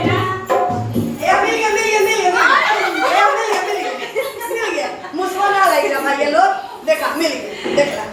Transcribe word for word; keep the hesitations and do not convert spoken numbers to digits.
ए, मिल गया, मिल गया, मिल गया, मिल गया। ए, मिल गया, मिल गया, मिल गया। ए, मिल गया, मिल गया। मिल गया। मुसवा ना लग रहा भाई, ये लो। देखा, मिल गया, देख ला।